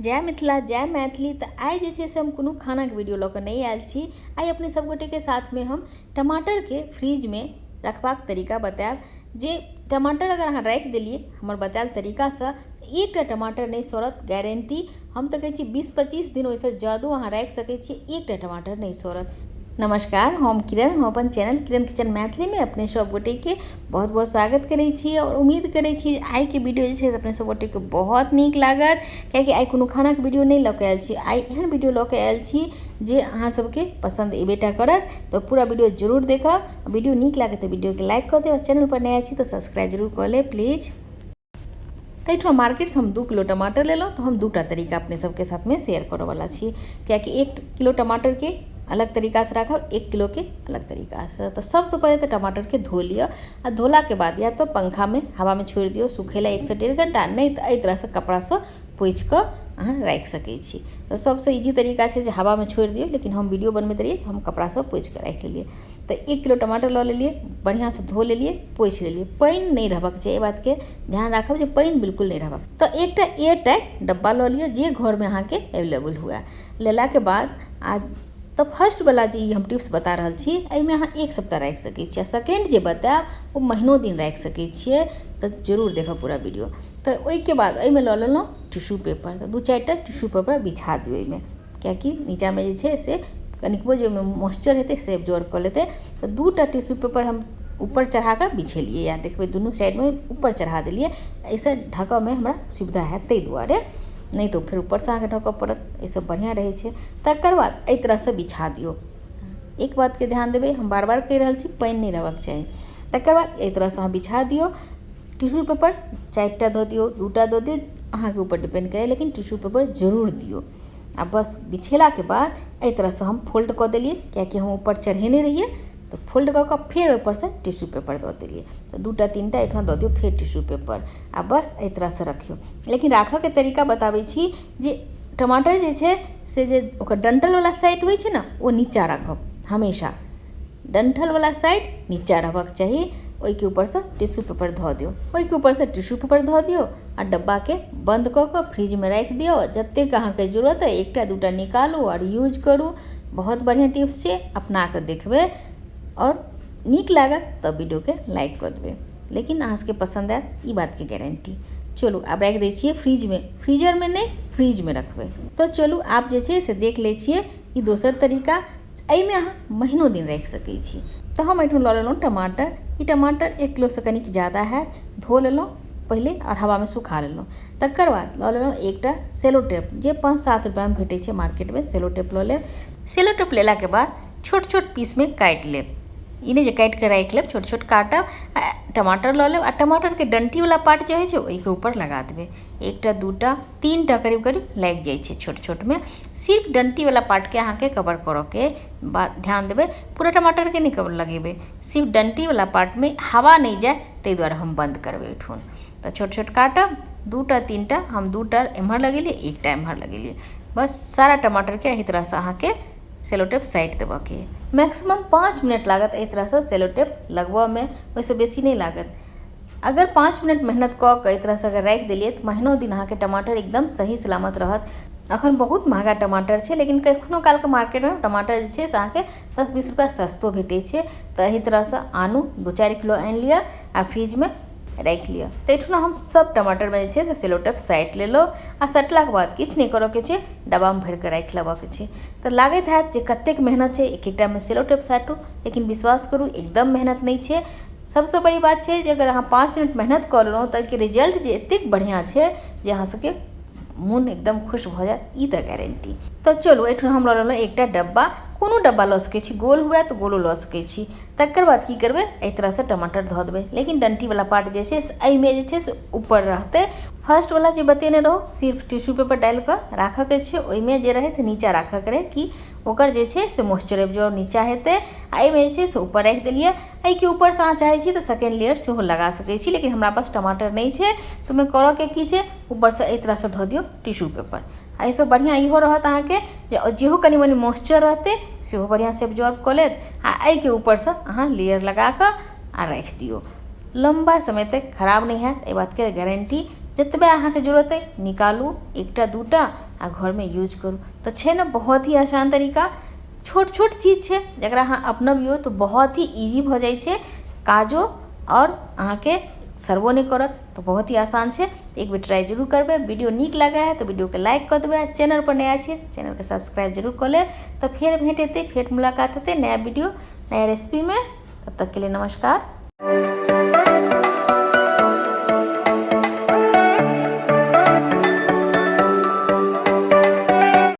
जय मिथिला जय मैथिली। तऽ आइ जे छै से हम कोनो खानाके वीडियो लऽ कऽ नहि आयल छी। आइ अपने सब गोटेके साथमे हम टमाटरके फ्रिजमे रखबाक तरीका बतायब। जे टमाटर अगर अहाँ राखि देलियै हमर बतायल तरीकासँ, एकटा टमाटर नहि सड़त, गारंटी। हम तऽ कहै छी 20-25 दिन, ओहिसँ जादो अहाँ राखि सकै छी, एकटा टमाटर नहि सड़त। नमस्कार, हम किरण। हम अपन चैनल किरण किचन मैथिलीमे अपने सब गोटेके बहुत बहुत स्वागत करै छी आओर उम्मीद करै छी जे आइके वीडियो जे छै से अपने सब गोटेके बहुत नीक लागत, कियाकि आइ कोनो खानाके वीडियो नहि लऽ कऽ आयल छी। आइ एहन वीडियो लऽ कऽ आयल छी जे अहाँ सबके पसन्द एबेटा करत। तऽ पूरा वीडियो जरूर देखब। वीडियो नीक लागत तऽ वीडियोके लाइक कऽ देब, चैनल पर नया छी तऽ सब्सक्राइब जरूर कऽ लेब प्लीज। ताहिठाम मार्केटसँ हम 2 किलो टमाटर लेलहुँ, तऽ हम 2टा तरीका अपने सबके साथमे शेयर करऽवला छी, कियाकि 1 किलो टमाटरके अलग तरीकासँ राखब, 1 किलोके अलग तरीकासँ। तऽ सबसँ पहिले तऽ टमाटरके धो लिअ, आ धोलाके बाद या तऽ पंखामे हवामे छोड़ि दियौ सुखै लए 1 से 1.5 घंटा, नहि तऽ एहि तरहसँ कपड़ासँ पोछि कऽ अहाँ राखि सकै छी। तऽ सबसँ इजी तरीका छै जे हवामे छोड़ि दियौ, लेकिन हम वीडियो बनबैत रहियै, हम कपड़ासँ पोछि कऽ राखि लेलियै। तऽ 1 किलो टमाटर लऽ लेलियै, बढ़िआँसँ धो लेलियै, पोछि लेलियै। पानि नहि रहबाक चाही, एहि बातके ध्यान राखब जे पानि बिल्कुल नहि रहबाक। तऽ एकटा एयर टाइट डब्बा लऽ लिअ, जे घरमे अहाँके अवेलेबल हुए। लेलाके बाद आ तऽ फर्स्टवला जे ई हम टिप्स बता रहल छी, एहिमे अहाँ 1 सप्ताह राखि सकै छी, आ सेकेंड जे बतायब ओ महीनो दिन राखि सकै छियै। तऽ जरूर देखब पूरा वीडियो। तऽ ओहिके बाद एहिमे लऽ लेलहुँ टिश्यू पेपर। तऽ 2-4टा टिश्यू पेपर बिछा दियौ एहिमे, कियाकि नीचाँमे जे छै से कनिकबो जे ओहिमे मॉइस्चर हेतै से एब्जॉर्ब कऽ लेतै। तऽ 2टा टिश्यू पेपर हम ऊपर चढ़ा कऽ बिछेलियै, या देखबै दुनू साइडमे ऊपर चढ़ा देलियै। एहिसँ ढकऽमे हमरा सुविधा हैत ताहि दुआरे, नहि तऽ फेर ऊपरसँ अहाँके ढकऽ पड़त, एहिसँ बढ़िआँ रहै छै। तकर बाद एहि तरहसँ बिछा दियौ। एक बातके ध्यान देबै, हम बार बार कहि रहल छी, पानि नहि रहबाक चाही। तकर बाद एहि तरहसँ अहाँ बिछा दियौ। टिश्यू पेपर 4टा दऽ दियौ, 2टा दऽ दियौ, अहाँके ऊपर डिपेंड करैए, लेकिन टिश्यू पेपर जरूर दियौ। आ बस बिछेलाके बाद एहि तरहसँ हम फोल्ड कऽ देलियै, कियाकि हम ऊपर चढ़ेने रहियै। तऽ फोल्ड कऽ कऽ फेर ओहिपरसँ टिश्यू पेपर दऽ देलियै। तऽ 2टा 3टा एहिठाम दऽ दियौ फेर टिश्यू पेपर, आ बस एहि तरहसँ रखियौ। लेकिन राखऽके तरीका बताबै छी जे टमाटर जे छै से जे ओकर डंटलवला साइड होइ छै ने, ओ नीचाँ राखब। हमेशा डंठलवला साइड नीचाँ रहबाक चाही। ओहिके ऊपरसँ टिश्यू पेपर धऽ दियौ, ओहिके ऊपरसँ टिश्यू पेपर धऽ दियौ आ डब्बाके बन्द कऽ कऽ फ्रिजमे राखि दियौ। जतेक अहाँके जरूरत अइ, 1टा 2टा निकालू आओर यूज करू। बहुत बढ़िआँ टिप्स छै, अपना कऽ देखबै आओर नीक लागत तऽ वीडियोके लाइक कऽ देबै, लेकिन अहाँ सबके पसन्द आयत ई बातके गारंटी। चलू आब राखि दै छियै फ्रिजमे, फ्रीजरमे नहि, फ्रिजमे रखबै। तऽ चलू आब जे छै से देख लै छियै ई दोसर तरीका। एहिमे अहाँ महीनो दिन राखि सकै छी। तऽ हम एहिठाम लऽ लेलहुँ टमाटर। ई टमाटर 1 किलोसँ कनिक ज्यादा हैत। धो लेलहुँ पहिले आओर हवामे सुखा लेलहुँ। तकर बाद लऽ लेलहुँ एकटा सेलो टेप, जे 5-7 रुपैआमे भेटै छै मार्केटमे। सेलो टेप लऽ लेब। सेलो टेप लेलाके बाद छोट छोट पीसमे काटि लेब। ई नहि जे काटि कऽ राखि लेब, छोट छोट काटब आ टमाटर लऽ लेब, आ टमाटरके डण्टीवला पार्ट जे होइ छै ओहिके ऊपर लगा देबै। 1टा 2टा 3टा करीब करीब लागि जाइ छै छोट छोटमे। सिर्फ डण्टीवला पार्टके अहाँके कवर करऽके बात ध्यान देबै, पूरा टमाटरके नहि कवर लगेबै, सिर्फ डण्टीवला पार्टमे हवा नहि जाय ताहि दुआरे हम बन्द करबै ओहिठुन। तऽ छोट छोट काटब 2टा 3टा। हम 2टा एम्हर लगेलियै, 1टा एम्हर लगेलियै। बस सारा टमाटरके एहि तरहसँ अहाँके सेलो टेप साटि देबऽके। मैक्सिमम 5 मिनट लागत एहि तरहसँ सेलो टेप लगबऽमे, ओहिसँ बेसी नहि लागत। अगर 5 मिनट मेहनत कऽ कऽ एहि तरहसँ अगर राखि देलियै तऽ महीनो दिन अहाँके टमाटर एकदम सही सलामत रहत। अखन बहुत महगा टमाटर छै, लेकिन कखनो कालके मार्केटमे टमाटर जे छै से अहाँके 10-20 रुपैआ सस्तो भेटै छै। तऽ एहि तरहसँ आनू, 2-4 किलो आनि लिअ आ फ्रिजमे राखि लिअ। तऽ एहिठुना हम सब टमाटरमे जे छै से सेलो टेप साटि लेलहुँ, आ सटलाके बाद किछु नहि करऽके छै, डब्बामे भरिकऽ राखि लेबऽके छै। तऽ लागैत हैत जे कतेक मेहनत छै एक एकटामे सेलो टेप साटू, लेकिन विश्वास करू एकदम मेहनत नहि छै। सबसँ बड़ी बात छै जे अगर अहाँ 5 मिनट मेहनत कऽ लेलहुँ तऽ एहिके रिजल्ट जे एतेक बढ़िआँ छै जे अहाँ सबके मोन एकदम खुश भऽ जायत, ई तऽ गारंटी। तऽ चलू एहिठाम हम लऽ लेलहुँ एकटा डब्बा। कोनो डब्बा लऽ सकै छी, गोल हुए तऽ गोलो लऽ सकै छी। तकर बाद की करबै, एहि तरहसँ टमाटर धऽ देबै, लेकिन डण्टीवला पार्ट जे छै से एहिमे जे छै से ऊपर रहतै। फर्स्टवला जे बतेने रहौ सिर्फ टिश्यू पेपर डालि कऽ राखऽके छै, ओहिमे जे रहै से नीचाँ राखऽके रहै कि ओकर जे छै से मॉइस्चर एब्जॉर्ब नीचाँ हेतै, आ एहिमे जे छै से ऊपर राखि देलियै। एहिके ऊपरसँ अहाँ चाहै छी तऽ सेकेंड लेयर सेहो लगा सकै छी, लेकिन हमरा पास टमाटर नहि छै तऽ ओहिमे करऽके की छै, ऊपरसँ एहि तरहसँ धऽ दियौ टिश्यू पेपर। एहिसँ बढ़िआँ इहो रहत अहाँके जे जेहो कनि मनि मॉइस्चर रहतै सेहो बढ़िआँसँ एब्जॉर्ब कऽ लेत, आ एहिके ऊपरसँ अहाँ लेयर लगा कऽ आ राखि दियौ। लम्बा समय तक खराब नहि हैत, एहि बातके गारंटी। जतबे अहाँके जरूरत अइ निकालू 1टा 2टा आ घरमे यूज करू। तऽ छै ने बहुत ही आसान तरीका? छोट छोट चीज छै जकरा अहाँ अपनबियौ तऽ बहुत ही इजी भऽ जाइ छै काजो आओर अहाँके सड़बो नहि करत। तऽ बहुत ही आसान छै, एक बेर ट्राइ जरूर करबै। वीडियो नीक लागै है तऽ वीडियोके लाइक कऽ देबै। चैनल पर नया छियै, चैनलके सब्सक्राइब जरूर कऽ लेब। तऽ फेर भेँट हेतै, फेर मुलाकात हेतै नया वीडियो, नया रेसिपीमे। तब तकके लिए नमस्कार।